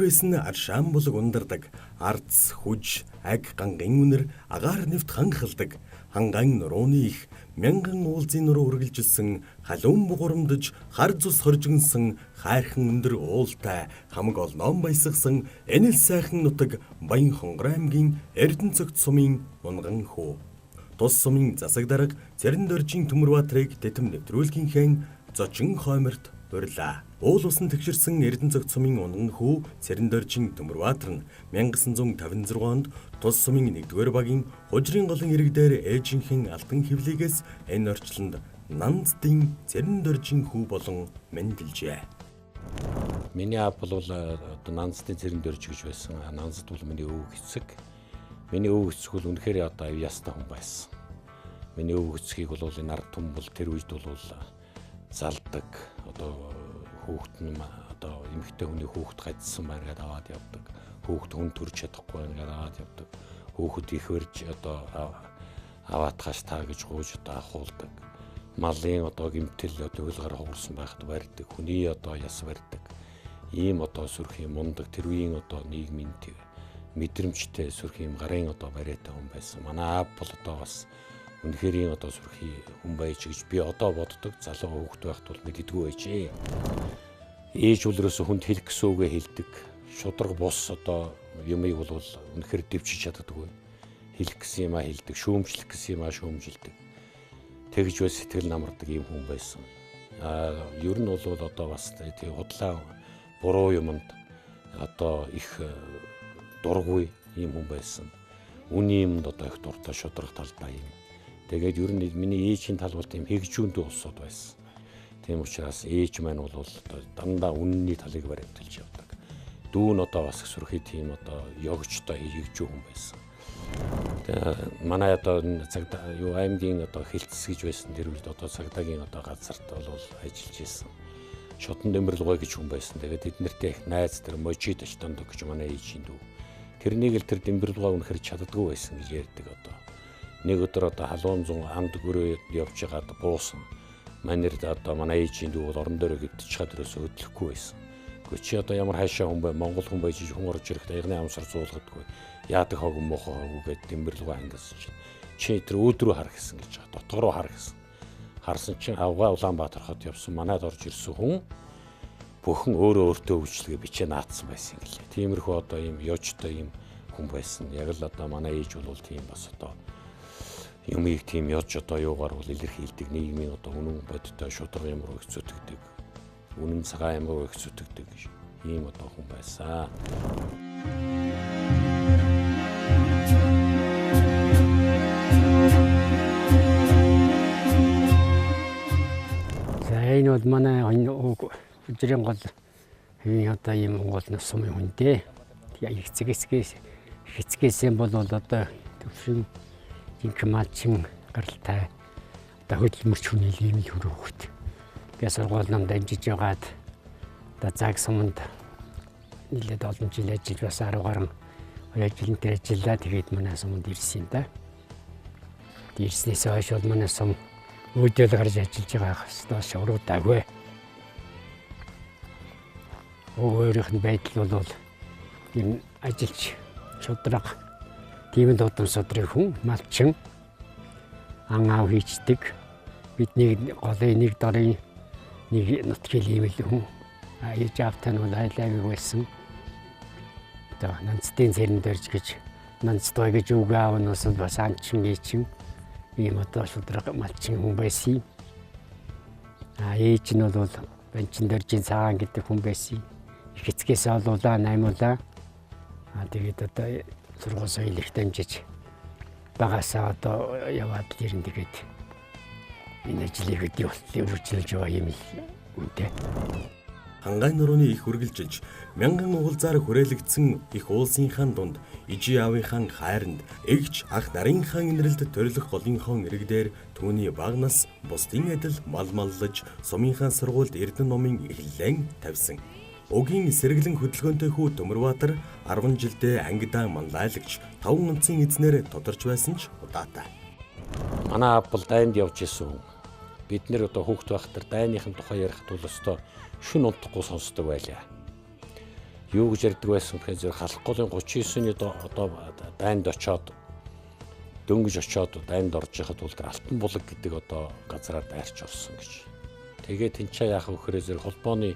Зөөрөөс нь аршаан булаг ундардаг, ардс, хүж, аг гангийн үнэр агаар нэвт ханхалдаг, ханган нурууны их мянган уулзын нуруу үргэлжилсэн халуун бугурамдаж хар цус хоржигнсан хайрхан өндөр уултай хамаг олноон баясгасан энэл сайхан нутаг Баян-Хонгор аймгийн Эрдэнэцогт сумын унган хүү. Тус сумын засаг дарга Цэрэндоржийн Төмөрбаатарыг тэтим нэвтрүүлгийнхээ зочин хойморт урьлаа. Уул усан тэгшэрсэн Эрдэнэцогт сумын унган хүү Цэрэндоржийн Төмөрбаатар нь 1956 онд тус сумын 1-р багийн хужрын голын ирэг дээр ээжийнхээ алтан хөвлийгээс энэ орчлонд Нанддын Цэрэндоржийн хүү болон мэндэлжээ. Миний аав бол одоо Нанддын Цэрэндорж гэж байсан. Нандд бол миний өвөг эцэг. Миний өвөг эцэг бол үнэхээр одоо авьяастай хүн байсан. Миний өвөг эцгийг бол энэ ард түмэн бол тэр үед бол залдаг. Одоо хүүхэд нь одоо эмэгтэй хүний хүүхэд гажсан байна гэдээ аваад явдаг. Хүүхэд хүн төрж чадахгүй байна гэдээ аваад явдаг. Хүүхэд их өрж одоо аваатгаш та гэж гуйж одоо ахуулдаг. Малын одоо гэмтэл одоо хөлгөр хугарсан байхад барьдаг. Хүний одоо яс барьдаг. Ийм одоо сүрхий мундаг тэр үеийн одоо нийгмийн мэдрэмжтэй сүрхий юм гарын одоо бариатай хүн байсан. Манай аав бол одоо бас үнэхэрийн одоо сүрхий хүн байж гэж би одоо боддог. Залуу хүүхэд байхад бол мэддэггүй байжээ. Ээж бол ерөөсөө хүнд хэлэх гэсэн үгээ хэлдэг. Шударга бус одоо юмыг бол үнэхэр дэвчиж чаддаггүй. Хэлэх гэсэн юмаа хэлдэг, шүүмжлэх гэсэн юмаа шүүмжилдэг. Тэгж бай сэтгэл намардаг ийм хүн байсан. Ер нь бол одоо бас тий худлаа буруу юмд одоо их дургүй ийм хүн байсан. Үний юмд одоо их дуртай шударга талдаа юм. Тэгээд ер нь миний ээжийн тал бол тийм хэгжүүндээ улсууд байсан. Тийм учраас ээж маань бол одоо дандаа үнний талыг баримталж явдаг. Дүү нь одоо бас сүрхий тийм одоо ёгчтой хэгжүү хүн байсан. Тэгээ манай одоо цагдаа юу аймгийн одоо хилцс гэж байсан тэр үед одоо цагдаагийн одоо газарт бол ажиллаж исэн. Шудан Дэмбэрлгой гэж хүн байсан. Тэгээд тэд нартэй их найз тэр Можид Аштонд гэж манай ээжийн дүү. Тэрнийг л тэр Дэмбэрлгой үнэхэр чаддаггүй байсан гэж ярьдаг одоо. Нэг өдөр одоо халуун зун анд гөрөө явж байгаад буусан. Манер одоо манай ээжийн дүү бол орон дээр гөвдчих чад ерөөсөө хөдлөхгүй байсан. Гэхдээ чи одоо ямар хайшаа хүн бай, Монгол хүн байж хүн орж ирэхэд аягны амсар зуулгадаггүй. Яадаг хог муухай хог гэд Дэмбэрлгой хангасан чинь чи тэр өөдрөө хар гэсэн гэж байгаа. Дотгор руу хар гэсэн. Харсан чинь авгаа Улаанбаатар хот явсан. Манад орж ирсэн хүн бүхэн өөрөө өөртөө өвчлөгээ бичээ наадсан байсан гэлээ. Тиймэрхүү одоо ийм ёжтой ийм хүн байсан. Яг л одоо манай ээж бол тийм бас одоо юмыг тийм ёж одоо юугаар бол илэрхийлдэг. Нийгмийн одоо үнэн бодтой шударга юм руу их зүтгэдэг. Үнэн цагаан юм руу их зүтгэдэг ийм одоо хүн байсан. За энэ бол манай хужрын гол хэвийн одоо ийм Монгол сумын хүн дээ. Эцгээсээ бол одоо төвшин жинхэнэ малчин гаралтай одоо хөдөлмөрч хүний ийм л хөрөөхт. Би сургууль нам дамжиж байгаад одоо цаг суманд нэлээд олон жил ажиллаж бас 10 гаруй жилэнтэй ажиллаа. Тэгээд манай суманд ирсэн юм да. Ирснээс хойш бол манай сум өөдөл гарч ажиллаж байгаа хэвээр уруудаагүй. Өөрийнх нь байдал бол ийм ажилч шудраг тийм л удам судрын хүн малчин ан аав хийчдэг. Бидний голын нэг дорын нэг нутгийн ийм л хүн. Ээж аавтай нь бол айлаагүй байсан. Одоо Нанддын Цэрэндорж гэж Нанддгой гэж үг аав нь бас анчин ээчин ийм одоо шудраг малчин хүн байсан. Ээж нь бол Банчин доржийн цагаан гэдэг хүн байсан. Их эцгээс олуулаа, наймуулаа. Тэгээд одоо сургууль соёл их дамжиж багасаа одоо яваад ирэн тэгээд энэ ажлыг өдий болтлын үргэлжлүүлж байгаа юм л үнтэй. Хангай нурууны их үргэлжилж мянган угалзаар хүрээлэгдсэн их уулсынхаа дунд ижи аавынхаа хайранд эгч ах нарынхаа инрэлд төрлөх голынхон ирэг дээр түүний бага нас бусдын адил мал маллаж сумынхаа сургуульд Эрдэнэ номын эхлэлэн тавьсан. Угийн сэргэлэн хөдөлгөөнтэй хүү Төмөрбаатар 10 жилдээ ангидаа манлайлагч 5 онцын эзнэр тодорч байсан ч удаатай. Манай аав бол дайнд явж исэн хүн. Бид нэр одоо хүүхэд байхад дайныхын тухай ярихад бол өстой шүн унтахгүй сонсдог байлаа. Юу гэж ярьдаг байсан гэхээр зэрэг Халахгуулын 39-ны одоо дайнд очоод дөнгөж очоод дайнд орж яхад бол тэр Алтан булаг гэдэг одоо газараар дайрч орсон гэж. Тэгээ тэнцээ яах вэ гэхээр зэрэг холбооны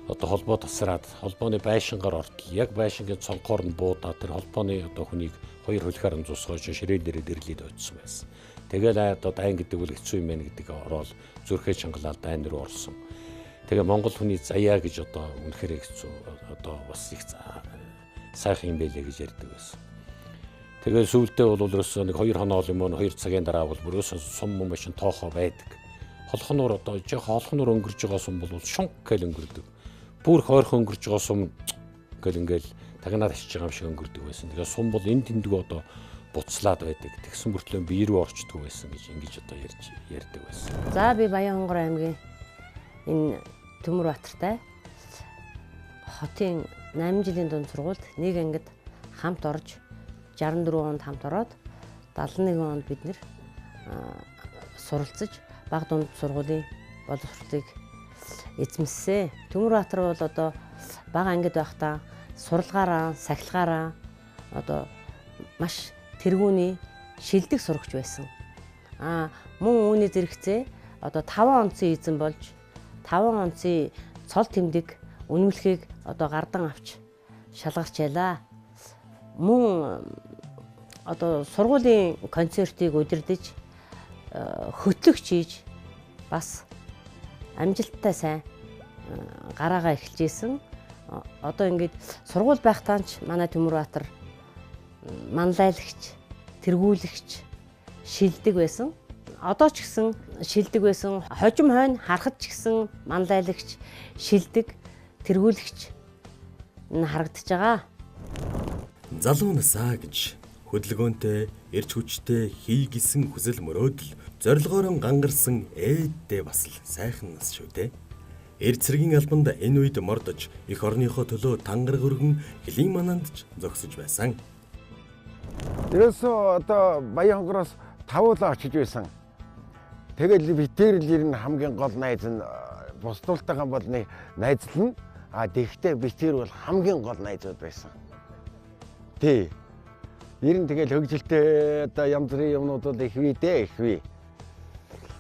одоо холбоо тасраад холбооны байшингаар ортол яг байшингийн цонхоор нь буудаад тэр холбооны одоо хүнийг хоёр хөлөөр нь зусгаж ширээн дээрээ дэрлээд очсон байсан. Тэгэл одоо дайн гэдэг бол хэцүү юм байна гэдэг ороод зүрхээ чангалаад дайн руу орсон. Тэгээ Монгол хүний заяа гэж одоо үнэхээр хэцүү одоо бас их сайхан юм байлээ гэж ярьдаг байсан. Тэгээ сүүлдээ бол ерөөсөө нэг 2 хоног юм уу 2 цагийн дараа бол ерөөсөө сум юм шин тоохоо байдаг. Холхоноор одоо жоохон холхоноор өнгөрж байгаа сум бол шунг гэл өнгөрдөг. Бүр хойрхон өнгөрж байгаа сум гэл ингээл тагнаад хичж байгаа юм шиг өнгөрдөг байсан. Тэгээ сум бол энэ тэндгүү одоо буцлаад байдаг. Тэгсэн мөртлөө бие рүү орчдөг байсан гэж ингэж одоо ярьж ярьдаг байсан. За би Баян-Хонгор аймгийн энэ Төмөрбаатартай хотын 8 жилийн дунд сургуульд нэг ангид хамт орж 64 онд хамт ороод 71 онд бид нэр суралцаж баг дунд сургуулийн боловсролыг эзэмссэн. Төмөрбаатар бол одоо бага ангид байхдаа сурлагаараа, сахилгаараа одоо маш тэргүүний шилдэг сурагч байсан. Мөн үүний зэрэгцээ одоо 5 онцын эзэн болж 5 онцын цол тэмдэг үнэмлэхийг одоо гардан авч шалгарч байлаа. Мөн одоо сургуулийн концертыг удирдах, хөтлөгч хийж бас амжилттай сайн гараагаа эхэлж исэн. Одоо ингээд сургууль байхдаа ч манай Төмөрбаатар манлайлагч, тэргүүлэгч, шилдэг байсан. Одоо ч гэсэн шилдэг байсан. Хожим хойно харахад ч гэсэн манлайлагч, шилдэг, тэргүүлэгч нь харагдаж байгаа. Залуу насаа гэж хөдөлгөөнтэй, эрч хүчтэй хий гэсэн хүсэл мөрөөдөл зорилгоор нь гангарсан ээдтэй бас л сайхан нас шүү дээ. Эр цэргийн албанд энэ үед мордож эх орныхоо төлөө тангараг өргөн хөлийн мананд ч зогсож байсан. Ерөөсөө одоо Баян-Хонгороос тавуулаа очиж байсан. Тэгэл битэр л ер нь хамгийн гол найз нь бусдуултайгаа бол нэг найзлна. А тэгвэл битэр бол хамгийн гол найзууд байсан. Тий. Ер нь тэгэл хөгжилтэй одоо янз бүрийн юмнууд бол их бий дээ, их бий.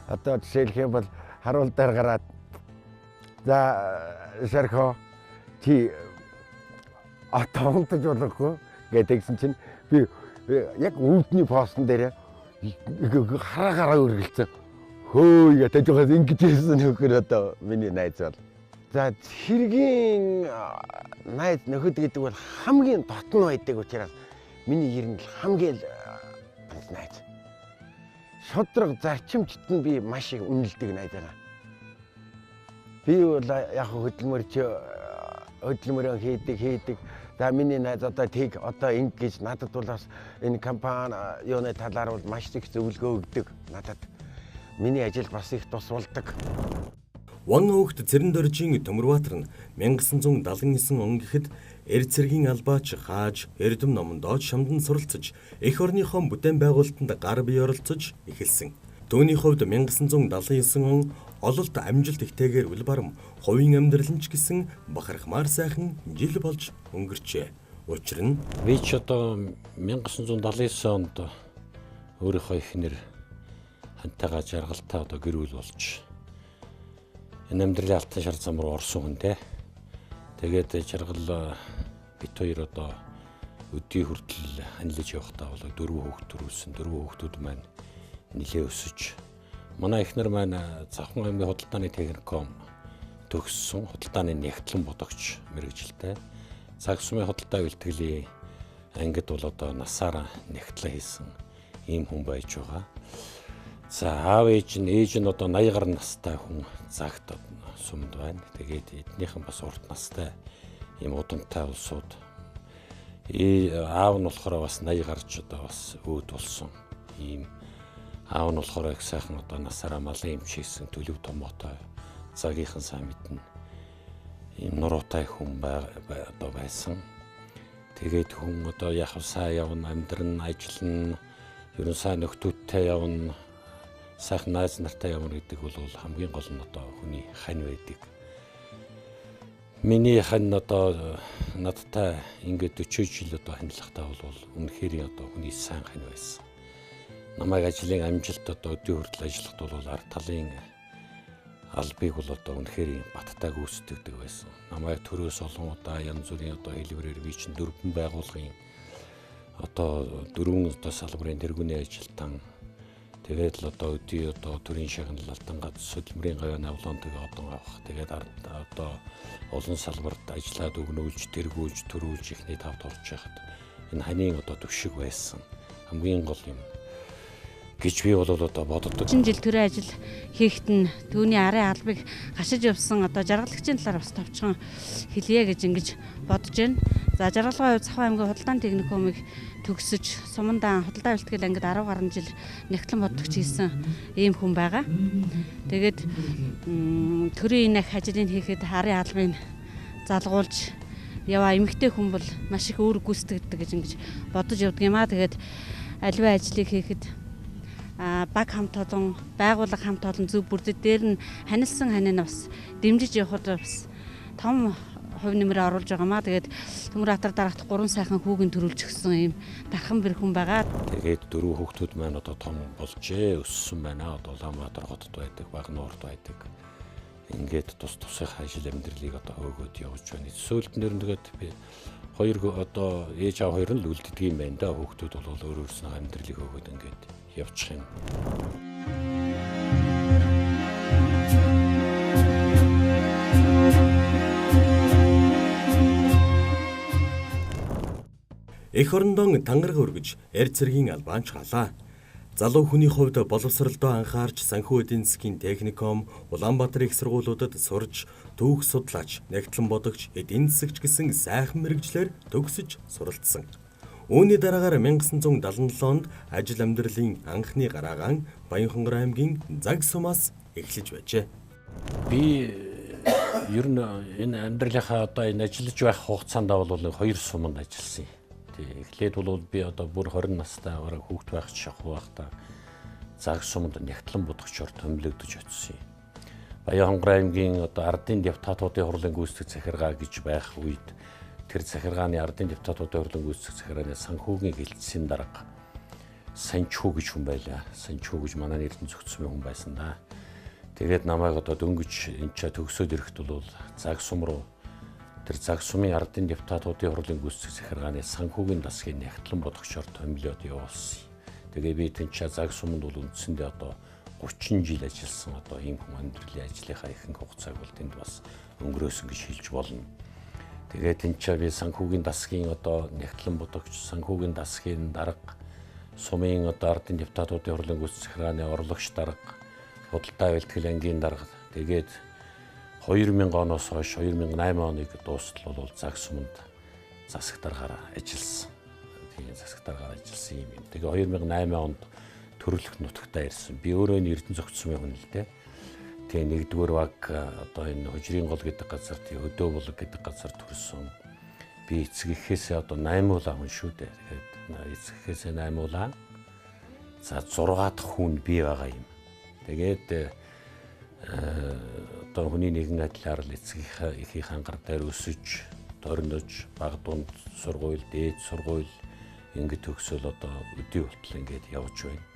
Одоо жишээлх юм бол харуул дээр гараад за шархо чи одоо унтаж болохгүй гэдэгсэн чинь би яг үүдний пост дээр хараагаараа өргөлцөн. Хөөе гэдэг жохоос ингэж хэлсэн нөхөр одоо миний найз бол. За хэргийн найз нөхөд гэдэг бол хамгийн дотн байдаг учраас миний ер нь хамгийн найз. Шудраг зарчимчт нь би маш их үнэлдэг найз байгаа. Би бол яг хөдөлмөрөө хийдэг. За миний найз одоо тэг одоо ингэ гэж надад бол бас энэ компани юуны талаар бол маш их зөвлөгөө өгдөг надад. Миний ажил бас их тус болдог. Ван өвхт Цэрэндоржийн Төмөрбаатар нь 1979 он гэхэд эр цэргийн албаач хааж эрдэм номондоо шамдан суралцаж эх орныхоо бүтээн байгуулалтанд гар бие оролцож эхэлсэн. Түүний хувьд 1979 он ололт амжилт ихтэйгээр үл барам хувийн амьдрал нь ч гэсэн бахархмаар сайхан жил болж өнгөрчээ. Учир нь би ч одоо 1979 онд өөрийнхөө эхнэр хантайгаа жаргалтай одоо гэр бүл болж энэ амьдралын алтан шар зам руу орсон хүн те. Тэгээд жаргал бит хоёр одоо өдий хүртэл анилж явахдаа бол дөрвөн хүүхэд төрүүлсэн. Дөрвөн хүүхдүүд маань нэлээ өсөж манай эхнэр маань Завхан аймгийн худалдааны техникум төгссөн, худалдааны нягтлан бодогч мэргэжилтэй. Цаг сумын худалдаа бэлтгэлийн ангид бол одоо насаараа нягтлан хийсэн ийм хүн байж байгаа. За аав ээж нь одоо 80 гаруй настай хүн загт сумд байна. Тэгээд эднийхэн бас урт настай ийм удамтай улсууд. Аав нь болохоор бас 80 гарч одоо бас өөд болсон ийм аав нь болохоор их сайхан одоо насаараа малын эмч хийсэн төлөв томоотой загийнхан сайн мэднэ. Ийм нуруутай хүн одоо байсан. Тэгээд хүн одоо яг сайн явна, амьдрна, ажиллана, ер нь сайн нөхдүүдтэй явна, сайхан найз нартай явна гэдэг бол хамгийн гол нь одоо хүний хань байдаг. Миний хан одоо надтай ингээд 40 жил одоо ханилгатай бол үнэхээр одоо хүний сайн хань байсан. Намайг ажлын амжилт одоо өдөө хүртэл ажиллахад бол ард талын албыг бол одоо үнэхээр баттай гүйцэтгэдэг байсан. Намайг төрөөс олон удаа янз бүрийн одоо хэлбэрээр би чинь дөрвөн байгууллагын одоо дөрвөн одоо салбарын тэргүүний ажилтан тэгээд л одоо өдий одоо төрийн шагнал алтан гац хөдөлмөрийн гавьяа навлоонтойг одон авах. Тэгээд одоо олон салбарт ажиллаад өгнүүлж, тэргүүлж, төрүүлж ихний тавд орж яхад энэ ханийн одоо төвшиг байсан. Хамгийн гол юм гэж би бол одоо боддог. 30 жил төрийн ажил хийхэд нь түүний арын албыг гашиж явсан одоо жаргалагчийн талаар бас товчхон хэлье гэж ингэж бодож байна. За Жаргалгын хувьд Сахуу аймгийн худалдааны техникумыг төгсөж сумандаан худалдаа бэлтгэл ангид 10 гаруй жил нягтлан бодогч хийсэн ийм хүн байгаа. Тэгээд төрийн энэ ажлыг хийхэд арын албыг залгуулж яваа эмэгтэй хүн бол маш их үүрэг гүйцэтгэдэг гэж ингэж бодож явдаг юм аа. Тэгээд аливаа ажлыг хийхэд баг хамт олон, байгууллага хамт олон зөв бүрдэд дээр нь ханилсан ханина бас дэмжиж явахад бас том хувь нэмрээ оруулж байгаамаа. Тэгээд Төмөр Атар дарагт 3 сайхан хүүгэн төрүүлж өгсөн ийм дархан бэр хүн байгаа. Тэгээд дөрвөн хүүхдүүд маань одоо том болжээ, өссөн байна. Одоо Улаанбаатар хотод байдаг, Багнуурт байдаг. Ингээд тус тусынхаа ажил амьдралыг одоо хөөгөөд явж байна. Сөүлд нэр нь тэгээд би хоёр одоо ээж аав хоёр нь л үлддэг юм байна да. Хүүхдүүд бол өөр өөрснөө амьдралыг хөөгөөд ингээд явчих юм. Эх орондоо тангараг өргөж, эр цэргийн албаанч халаа. Залуу хүний хувьд боловсролдоо анхаарч санхүү эдийн засгийн техникум, Улаанбаатар их сургуулиудад сурж, түүх судлаач, нягтлан бодогч, эдийн засагч гэсэн сайхан мэргэжлээр төгсөж суралцсан. Үүний дараагаар 1977 онд ажил амьдралын анхны гараагаан Баянхонгор аймгийн Цаг сумаас эхлэж байжээ. Би ер нь энэ амьдралынхаа одоо энэ ажиллаж байх хугацаанд бол хоёр суманд ажилласан юм. Эхлээд бол би одоо бүр 20 настай бараг хүүхэд байх шахуу байхдаа Цаг суманд нягтлан бодогчоор томилогдож очсон юм. Баянхонгор аймгийн одоо ардын депутатуудын хурлын гүйцэтгэх захиргаа гэж байх үед тэр захиргааны ардын депутатуудын хурлын гүйцэтгэх захиргааны санхүүгийн хэлтсийн дарга Санчхүү гэж хүн байлаа. Санчхүү гэж манай Эрдэнэ зөгцсөн хүн байсан да. Тэгээд намайг одоо дөнгөж энэ ч төгсөөд ирэхэд бол Цаг сум руу тэр Цаг сумын ардын депутатуудын хурлын гүйцэтгэх захиргааны санхүүгийн дасгийн нягтлан бодогчоор томилоод явуулсан. Тэгээ би тэнцээ Цаг суманд бол үндсэндээ одоо 30 жил ажилласан одоо ийм хүн амьдралын ажлынхаа ихэнх хугацааг бол тэнд бас өнгөрөөсөн гэж хэлж болно. Тэгээ тэнцээ би санхүүгийн дасгийн одоо нягтлан бодогч, санхүүгийн дасгийн дарга, сумын одоо ардын депутатуудын хурлын гүйцэтгэх захиргааны орлогч дарга, худалдаа бэлтгэл ангийн дарга. Тэгээд 2000 оноос хойш 2008 оныг дуустал бол Цаг суманд засаг даргаар ажилласан. Тийм засаг даргаар ажилласан юм. Тэгээ 2008 онд төрөлх нутагтаа ирсэн. Би өөрөө энэ Эрдэнэ зөгцсөн хүн л дээ. Тэгээ нэгдүгээр баг одоо энэ Хужрын гол гэдэг газар, тий Хөдөө булаг гэдэг газар төрсөн. Би эцэг эхээсээ одоо 8 хүн шүү дээ. Тэгээд эцэг эхээсээ 8. За 6 дахь хүн би байгаа юм. Тэгээд одоо хүний нэгэн адилаар л эцэг эхийн хангар дээр өсөж, дорнож, баг дунд сургууль, дээд сургууль ингээд төгсөөл одоо өдий болтол ингээд явж байна.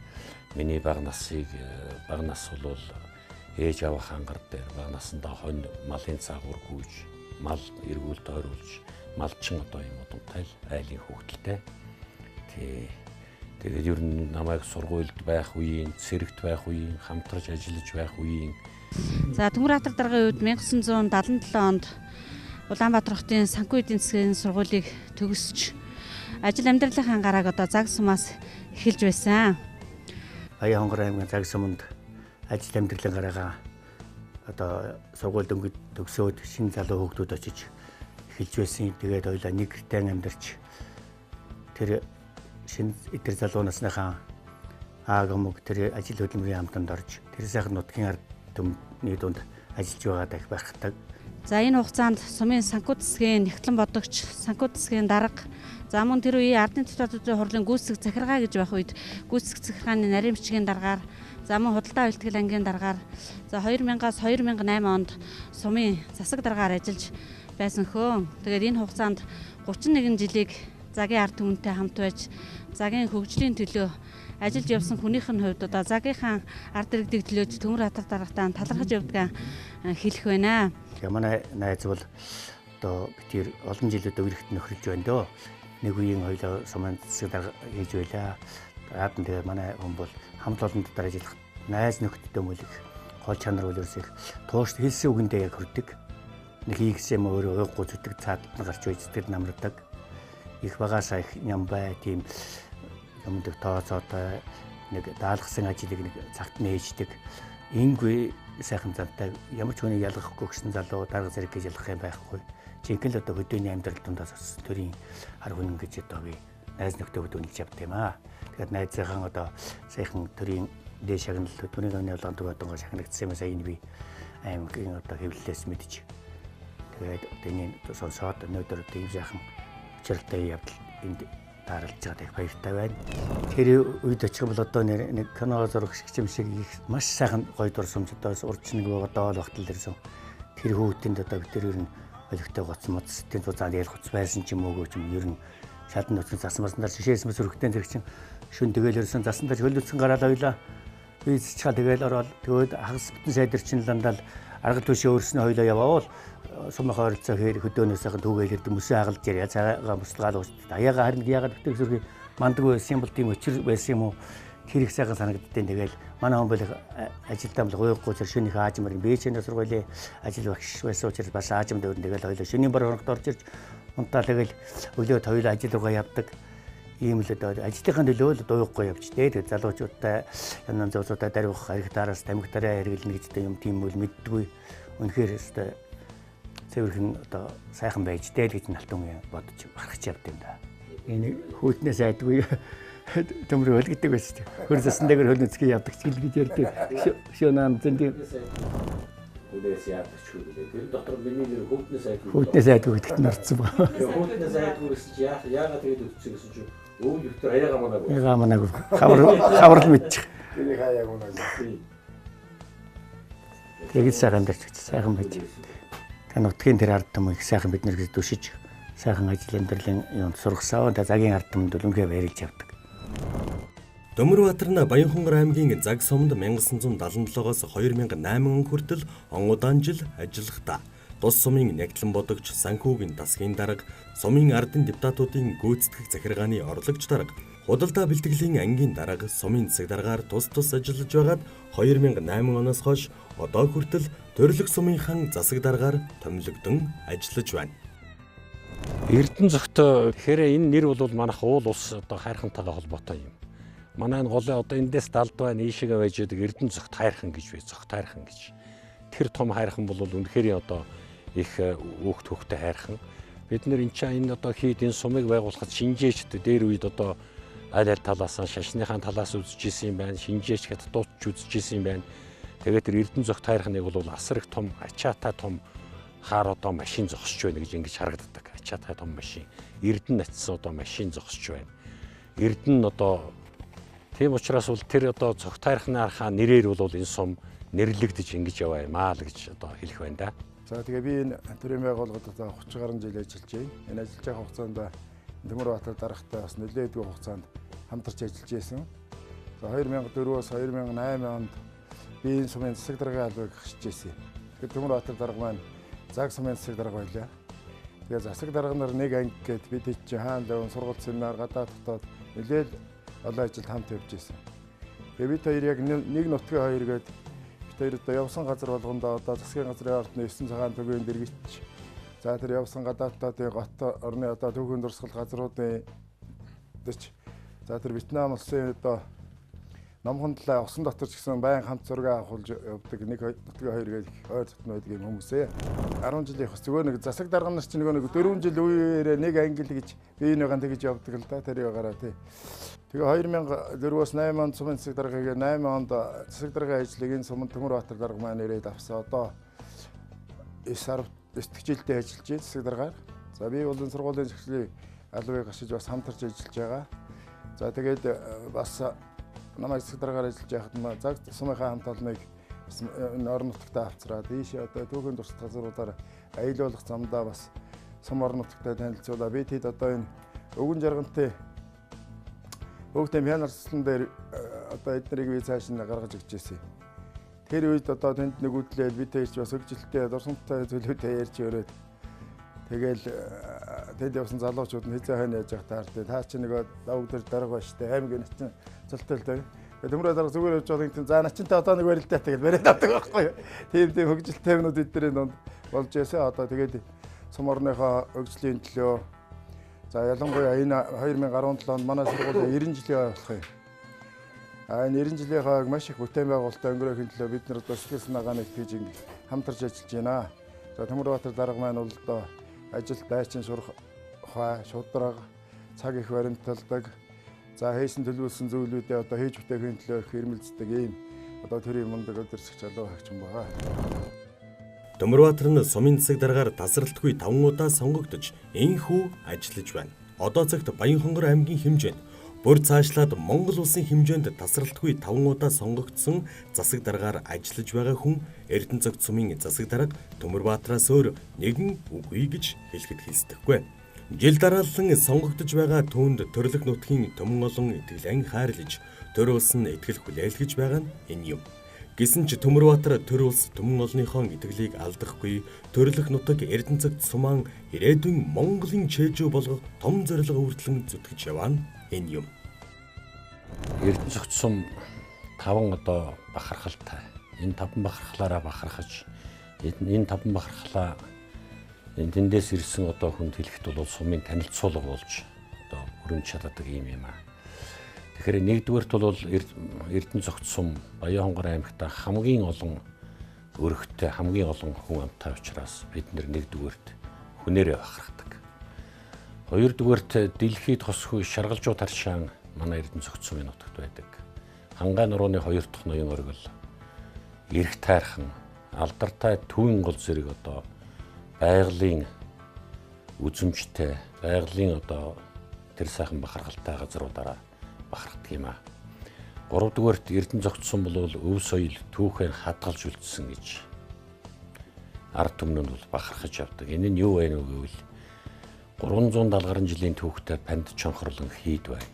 Миний баг насыг баг нас бол ээж аваа хангар дээр баг насандаа хонь малын цаагуур гүйж, мал эргүүл тойруулж, малчин одоо юм удамтай л айлын хүүхдэлтэй. Тий. Тэгээд ер нь намайг сургуульд байх үеийн, цэрэгт байх үеийн, хамтарч ажиллаж байх үеийн. За Төмөр Атар даргын үед 1977 онд Улаанбаатар хотын санхүү эдийн засгийн сургуулийг төгсөж ажил амьдралынхаа гарааг одоо Цаг сумаас эхэлж байсан. Баянхонгор аймгийн Цаг суманд ажил амьдралын гараагаа одоо сургууль дөнгөж төгсөөд шинэ залуу хүүхдүүд очиж эхэлж байсан. Тэгээд хоёлаа нэг гэртээ амьдарч тэр шинэ эдгээр залуу насныхаа аагамг тэр ажил хөдөлмөрийн хамтанд орж тэр сайхан нутгийн ард түмний дунд ажиллаж байгаа дах байхдаг. За энэ хугацаанд сумын санхүү засгийн нягтлан бодогч, санхүү засгийн дарга, за мөн тэр үеийн ардын депутатуудын хурлын гүйцэтгэх захиргаа гэж байх үед гүйцэтгэх захиргааны нарийн бичгийн даргаар, за мөн худалдаа бэлтгэл ангийн даргаар, за 2000-аас 2008 онд сумын засаг даргаар ажиллаж байсан хөө. Тэгээд энэ хугацаанд 31 жилийг Загийн ард түмэнтэй хамт байж Загийн хөгжлийн төлөө ажиллаж явсан хүнийх нь хувьд одоо Загийнхаа ард иргэдийг төлөөж Төмөрбаатар даргатай талархаж явдгаа хэлэх байна. Тэгээ манай найз бол одоо бид тэр олон жилүүд үерхт нөхөрлөж байна дөө. Нэг үеийн хоёлоо сумын засаг дарга хийж байлаа. Дараад нь тэгээ манай хүн бол хамт олон дотор ажиллах найз нөхдөдөө мөл их гол чанар бол ерөөс их туушд хэлсэн үгэндээ яг хүрдэг. Нэг хийгсэн юм өөрөө уйггүй зүтг цаадад нь гарч байж сэтгэл намардаг. Их багасаа их нямбай тийм юмдаг тооцоотой нэг даалгасан ажлыг нэг цагт нь хийждэг. Ингүй сайхан зантай ямар ч хүнийг ялгахгүй гэсэн залуу дарга зэрэг гэж ялгах юм байхгүй. Жинхэнэ л одоо хөдөөний амьдрал дундаас өссөн төрийн хар хүн гэж одоо би найз нөхдөд үнэлж явд юм аа. Тэгэхээр найзынхаа одоо сайхан төрийн дээ шагнал төрийн гамны болгон төв одонгоо шагнагдсан юм сая энэ би аймгийн одоо хэвлэлээс мэдж. Тэгээд одоо энэ сонсоод өнөөдөр одоо ийм сайхан учралтай явдал энд тааралж байгаад их баяртай байна. Тэр үед очих юм бол одоо нэг кино зураг шиг юм шиг их маш сайхан гоё дурсамж одоо урч нэг байгаа доол багтал дэрсэн. Тэр хүүтэнд одоо бид тэр ер нь олигтой гоц моц тийм зузаан ял гоц байсан ч юм уугүй ч юм ер нь шалдан нөцөн засан маснаар шишээс мэс өрхтэн зэрэг чин шүн тэгэл ерсэн засан дээр хөл үтсэн гараал ойлаа. Би цэцгаа тэгэл ороод тэгээд хагас бүтэн сайдар чин ландаал арга түшээ өөрснөө хоёлоо яваавал сумынхаа ойролцоо хээр хөдөөнөөс сайхан түүгээл ирдэг мөсөө хагалж ярья цагаан буслагаал уус аяга харин яагаад битэг сүрхий мандаггүй байсан юм бол тийм өчр байсан юм уу тэр их сайхан санагддیں۔ Тэгэл манай хүн бол ажилдаа бол гуйхгүй зэрэг шөнийн аажмаар би ч энэ сургуулийн ажил багш байсан учраас бас аажмд өрн тэгэл хоёлоо шөнийн бар хоногт орж ирж унтаа тэгэл өглөө хоёлоо ажил руугаа явдаг. Ийм л одоо ажлынхаа төлөө л дуйхгүй явж дээ. Тэгээд залуучуудтай янз зузуудаа дарих арх дараас тамхитараа хэрэглэнэ гэж юм тийм үл мэддэггүй. Үнэхээр өстой цэвэрхэн одоо сайхан байж дээ л гэж налтун бодож гаргаж явд юм да. Энэ хүүтнээс айдгүй төмөр өлгдөг байсан. Хөр засан дээр хөл нүцгий явдаг ч гэж ярьдаг. Шөнө зэндийн хүнээс яадаг ч үгүй. Тэр дотор миний нэр хүүтнээс айдгүй. Хүүтнээс айдгүй гэдэгт нь орсон ба. Хүүтнээс айдгүй гэсэн чи яагаад тэгээд өтсөн гэсэн чи өвөл өвтөр хаяга манаагүй. Хаяга манаагүй. Хавар л мэдчих. Тэрийг хаяаг унаагүй. Тэгээд сайхан амьдарч сайхан байж. Тэр нутгийн тэр ард түмэн их сайхан бид нэр гэж дүшиж сайхан ажил амьдралын юунд сургасан. Тэгээ Загийн ард түмэнд бол үнэхээр баярлж явдаг. Төмөрбаатар нь Баянхонгор аймгийн Заг сумд 1977-оос 2008 он хүртэл он удаан жил ажиллахдаа тус сумын нягтлан бодогч, санхүүгийн засгийн дарга, сумын ардын депутатуудын гүйцэтгэх захиргааны орлогч дарга, худалдаа бэлтгэлийн ангийн дарга, сумын засаг даргаар тус тус ажиллаж байгаад 2008 оноос хойш одоо хүртэл Төрлөх сумын хан засаг даргаар томилогдсон ажиллаж байна. Эрдэнэ зөвхт тэгэхээр энэ нэр бол манайх уул ус одоо хайрхантайгаа холбоотой юм. Манай энэ голын одоо эндээс далд байна, ийшээгээ байж байдаг Эрдэнэ зөвхт хайрхан гэж бай, зөвхт хайрхан гэж. Тэр том хайрхан бол үнэхээр одоо их өөхт хөхтэй хайрхан. Бид нэр энэ чинь энэ одоо хийд энэ сумыг байгуулахад шинжээч дээр үед одоо аль аль талаас нь шашныхаа талаас үзэж исэн юм байна, шинжээч хятадууд ч үзэж исэн юм байна. Тэгээд тэр Эрдэнэ зөвхт хайрханыг бол асар их том ачаатай том хаар одоо машин зогсож байна гэж ингэж харагддаг. Ачаатай том машин. Эрдэнэ натсан одоо машин зогсож байна. Эрдэнэ одоо тийм учраас бол тэр одоо цогт хайрхны архаа нэрээр бол энэ сум нэрлэгдэж ингэж яваа юм аа л гэж одоо хэлэх байна да. За тэгээ би энэ төрийн байгууллагад одоо 30 гаруй жил ажиллаж байна. Энэ ажиллаж байгаа хугацаанд Төмөрбаатар даргатай бас нэлээдгүй хугацаанд хамтарч ажиллаж байсан. За 2004-өөс 2008 онд би энэ сумын засаг даргын албыг хашиж байсан. Тэгэхээр Төмөрбаатар дарга маань Заг сумын засаг дарга байлаа. Тэгээ засаг дарга нар нэг анги гээд бид чинь хаан лавн сургууль семинар гадаад дотоод нэлээд олон ажилд хамт явж байсан. Тэгээ бид хоёр яг нэг нутгийн хоёр гээд бид хоёр одоо явсан газар болгондоо одоо засгийн газрын ордны 9 цагаан төвийн дэргэч за тэр явсан гадаад дотоодын гот орны одоо түүхэн дурсгал газруудын дэч за тэр Вьетнам улсын одоо номхон талаа усан дотор ч гэсэн байн хамт зураг авахулж явдаг нэг нутгийн хоёр гээд их ойр дотно байдаг юм хүмүүсээ. 10 жилийн их зүгээр нэг засаг дарга нар чинь нэг 4 жил үеэрээ нэг ангил гэж бие биенийгээ тэгж явдаг л да тэрийг гараа тий. Тэгээ 2004-өөс 8 онд сумын засаг даргаыг 8 онд засаг даргын ажлыг энэ сумын Төмөрбаатар дарга маань ирээд авсан. Одоо 9 10 жилдээ ажиллаж байна засаг даргаар. За би бол энэ сургуулийн зохицлын албыг гашиж бас хамтарч ажиллаж байгаа. За тэгээд бас намайг засаг даргаар ажиллаж байхад заг сумынхаа хамт олныг бас энэ орон нутагтаа авцраад ийшээ одоо түүхэн дурсах газруудаар Аялуулах замдаа бас сум орон нутагтай танилцуулаа. Би тэд одоо энэ өвгөн жаргантай Хөөгтэй пианарслан дээр одоо эднэрийг би цааш нь гаргаж өгч ирсэн. Тэр үед одоо тэнд нүгүүдлээл бид тэгж бас хөгжилтэй дурсамжтай зүйлүүдээ ярьж өрөөд тэгэл тэнд явсан залуучууд нь хизээ хойно яаж явах таартай. Та чи нөгөө давг дээр дарга ба штэ аймгийн начин цолтой л дээ. Төмрөө дарга зүгээр явж байгаа юм. За начинтай одоо нэг барилдаа тэгэл бариад авдаг байхгүй юу. Тийм хөгжилтэй юмнууд эднэрийн дунд болж байсан. Одоо тэгээд сум орныхоо хөгжлийн төлөө за ялангуяа энэ 2017 онд манай сургуулийн 90 жилийн болох юм. А энэ 90 жилийнхаа маш их бүтээн байгуулалтаа өнгөрөөхийн төлөө бид нар одоо сэтгэл санаагаа нэгтгэж ингэ хамтарч ажиллаж байна. За Төмөрбаатар дарга маань бол одоо ажил дайчин сурах ухаа, шудраг, цаг их баримталдаг. За хийсэн төлөвлөсөн зүйлүүдээ одоо хийж бүтээхийн төлөө их хэрмэлздэг ийм одоо төрийн мундаг өдөрсөгч залуу хагчин байгаа. Төмөрбаатар нь сумын засаг даргаар тасралтгүй 5 удаа сонгогдож энхүү ажиллаж байна. Одоо цагт Баянхонгор аймгийн хэмжээнд бүр цаашлаад Монгол улсын хэмжээнд тасралтгүй 5 удаа сонгогдсон засаг даргаар ажиллаж байгаа хүн Эрдэнэцогт сумын засаг дарга Төмөрбаатараас өөр нэгэн үгүй гэж хэлэхэд хэлсдэхгүй. Жил дараалан сонгогдож байгаа түүнд төрлөх нутгийн төмөн олон итгэлэн хайрлаж, төр улс нь итгэл хүлээлгэж байгаа нь энэ юм. Гэсэн ч Төмөрбаатар төр улс төмөн олныхоо итгэлийг алдахгүй, төрлөх нутаг Эрдэнэцэгт сумаан ирээдүйн Монголын чэйжүү болгох том зорилго хүртлэн зүтгэж яваа нь энэ юм. Эрдэнэцэгт сум 5 одоо бахархалтай. Энэ 5 бахархлаараа бахархаж, энэ 5 бахархлаа энэ тэндээс ирсэн одоо хүнд хэлэхэд бол сумын танилцуулга болж одоо өрөмж чаддаг юм юм аа. Тэгэхээр нэгдүгээрт бол Эрдэнэцогт сум Баянхонгор аймагта хамгийн олон өрхтэй, хамгийн олон хүн амтай учраас бид нэгдүгээрт хүнээрээ бахархдаг. Хоёрдүгээрт дэлхийд хосгүй шаргалжуу таршаан манай Эрдэнэцогт сумын нутагт байдаг. Хангай нурууны хоёр дахь ноён оргил, эрх тайрхан, алдартай төвийн гол зэрэг одоо байгалийн үзэмжтэй, байгалийн одоо тэр сайхан бахархалтай газруудаараа бахархдаг юм аа. Гуравдугаарт Эрдэнэцогт сум бол өв соёл түүхээр хадгалж үлдсэн гэж ард түмэн нь бол бахархаж явдаг. Энэ нь юу вэ гэвэл 370 гаруй жилийн түүхтэй Панд чонхорлон хийд байна.